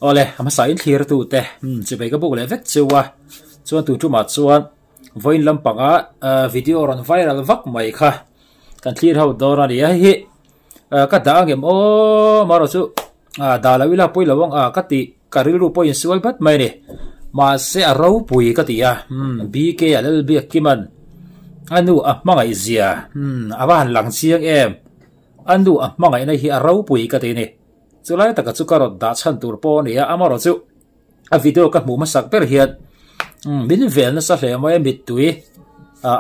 Awle, a hmasa in thlir tu te chibei ka buk leh vek cheu a, chuan tun tumah chuan vawiin lampanga video rawn viral vak mai kha kan thlir ho dawn a ni a, hei hi ka dah angem aw marawh chu dah lo ila pawi lo ang a ka tih ka rilru pawh insual bat mai a ni, mahse a ropui ka ti a, BK a Lalbiakkima'n a nu a hmangaih zia a va han lang chiang em, a nu a hmangaihna hi a ropui ka ti a ni. Chulai taka chu ka rawn dah chhan tur pawh a ni a, amarawh chu a video ka hmuh hmasak ber hian min vel nasa hle mai a mittui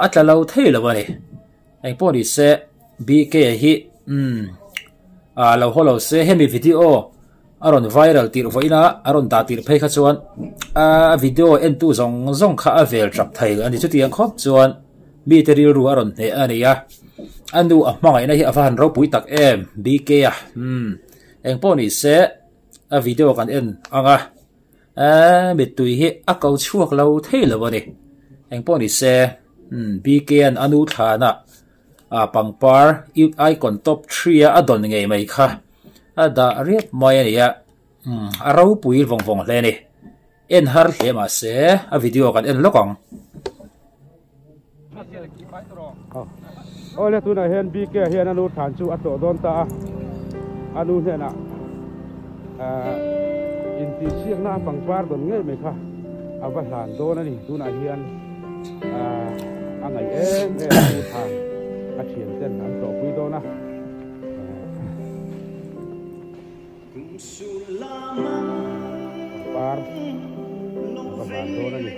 a tla lo thei lo a ni. Engpawh ni se BK hi lo haw lo se hemi video a rawn viral tirh vawiin a a rawn dah tirh phei kha chuan a video entu zawng zawng kha a vel tap thei a ni. Chutiang khawp chuan mite rilru a rawn hneh a ni a, a nu a hmangaihna hi a va han ropui tak em BK a umm engpawh ni se a video kan en ang a eee mittui hi a ko chhuak lo thei lo a ni engpawh ni se umm BK an a nu thlanah ah pangpar youth icon top 3 a a dawn ngei mai kha a dah riap mai a ni a umm a ropui vawng vawng hle a ni. En har hle mahse a video kan en lawk ang. Awle tunah hian BK hian a nu thlan chu a tlawh dawn ta a, a nu hnenah intihsiakna a pangpar dawn ngei mai kha a va hlan dawn a ni. Tunah hian a ngaih em em a nu thlan a thian ten an tlawhpui dawn a. Pangpar a va hlan dawn a ni.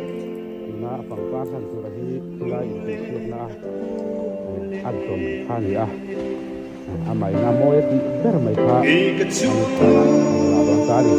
Tuna a pangpar hlan tura hi khulai intihsiakna a dawn kha a ni a, a maina mawi a tih ber mai kha a ni thlan a an la dawn ta a ni.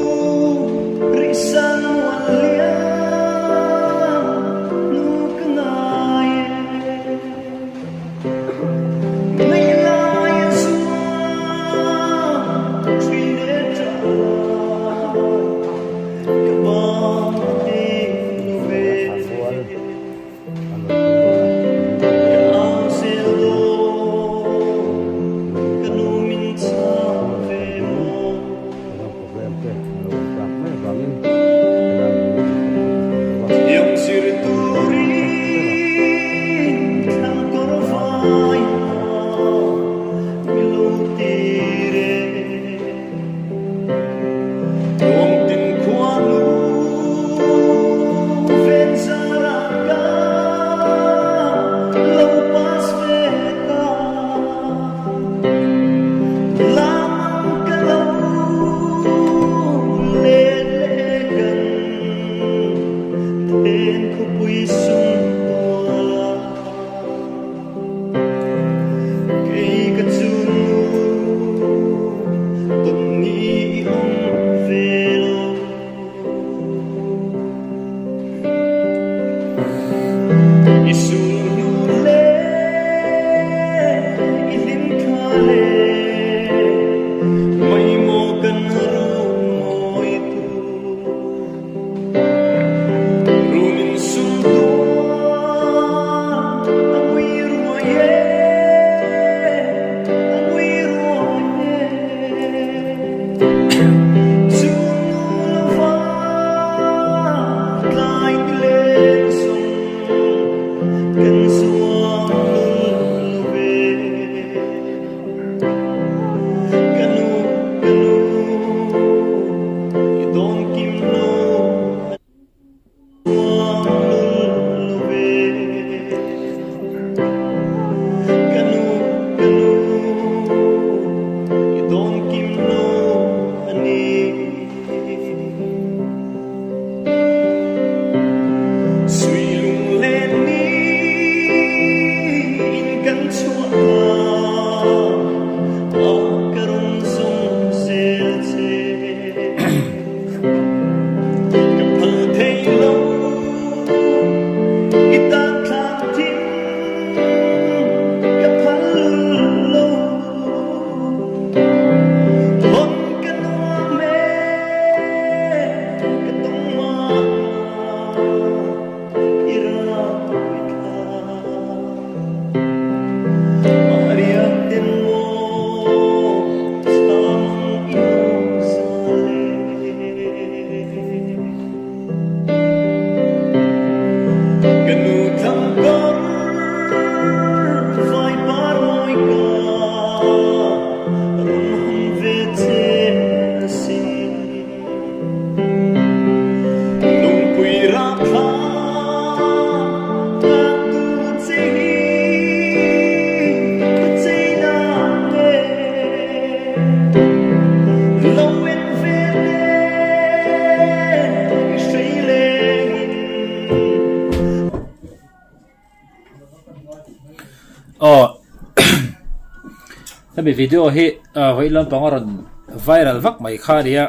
Hemi video hi vawi lampang a rawn viral vak mai kha a nia.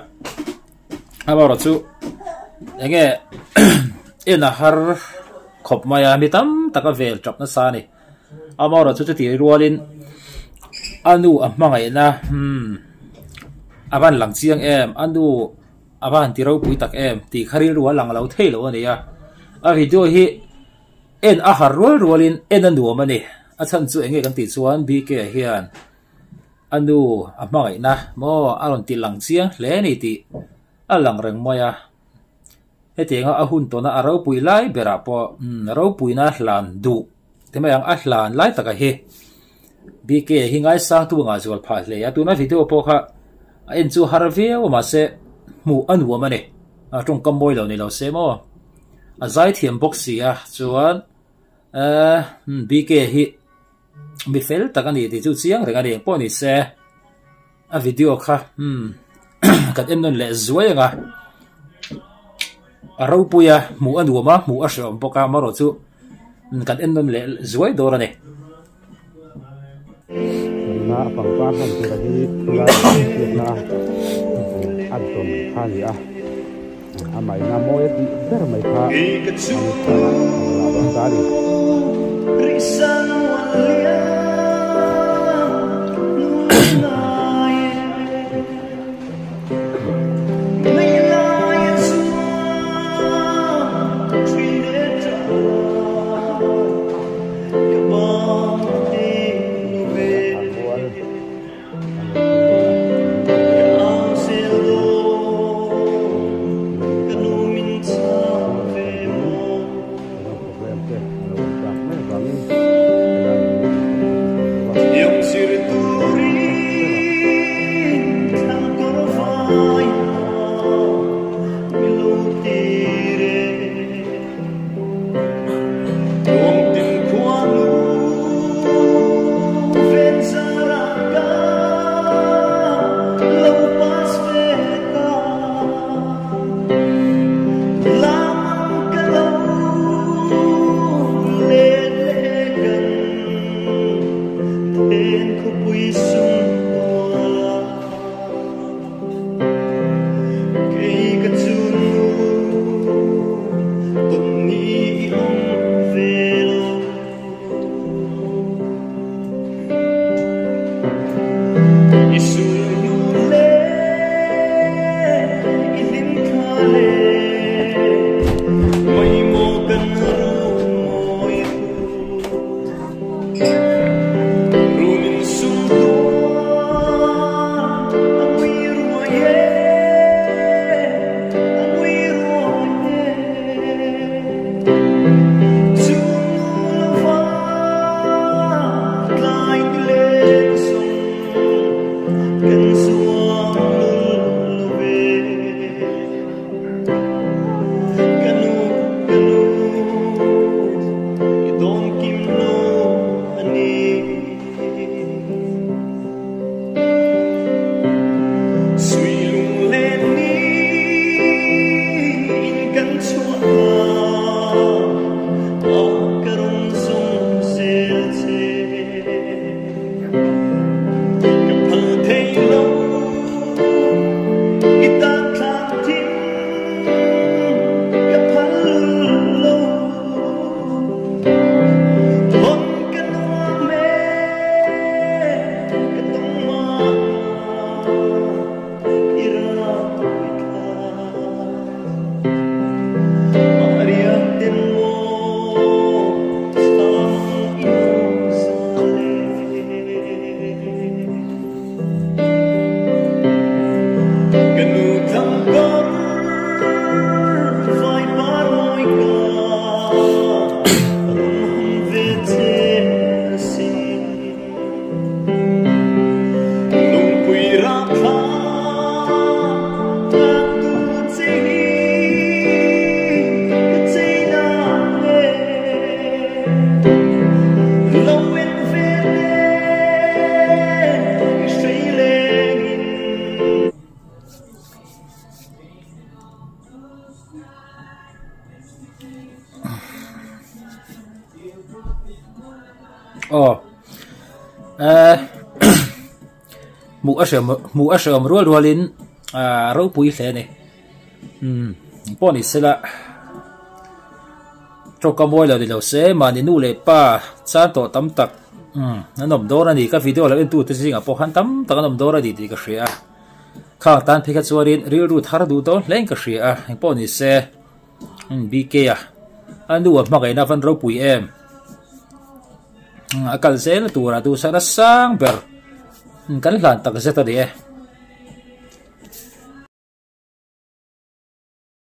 Amaherawhchu enge en a har khawp mai a, mi tam tak a vel tap nasa a ni. Amaherawhchu chutih rualin a nu a hmangaihna umm a van lang chiang em, a nu a van ti ropui tak em tih kha rilru a lang lo thei lo a ni a. A video hi en a har rual rualin en a nuam a ni. A chhan chu enge kan tih chuan BK hian a nu a hmangaihna maw a rawn ti lang chiang hle a ni tih a lang reng mai a. Hetianga a hun tawna a ropui lai berah pawh umm ropuina hlan duh ti mai ang a hlan lai taka hi BK hi ngaisangtu a ngahzual phah hle a. Tuna video pawh kha a en chu har viau a mahse hmuh a nuam a ni. A tawngkam mawi lo ni lo se maw a zaithiam bawk si a chuan ehh BK hi mi fel tak a ni tih chu chiang reng a ni engpawh ni se a video kha umm kan en nawn leh zuai ang a a ropui a hmuh a nuam a hmuh a hrehawm bawk a amaherawh chu kan en nawn leh zuai dawn a ni. Tuna a pangpar hman tura hi khulai hriatna a dawn kha a ni a, amah ina mawi a tih ber mai kha a ni thlan a an la dawn ta a ni. Aw eh. Hmuh a hreawm hmuh a hreawm rual rualin a ropui hle a ni. Umm pawh ni sela tawngka mawi lo ni lo se mahni nu leh pa chan tawh tam tak umm an awm dawn a ni. Ka video lo entute zingah pawh khan tam tak an awm dawn a ni tih ka hria a. Khang tan phei kha chuanin rilru thar duh dawn hlein ka hria a, engpawh ni se umm BK a a nu a hmangaihna a van ropui em. A kal zel tura duhsakna sang ber kan hlan tak zet a ni e.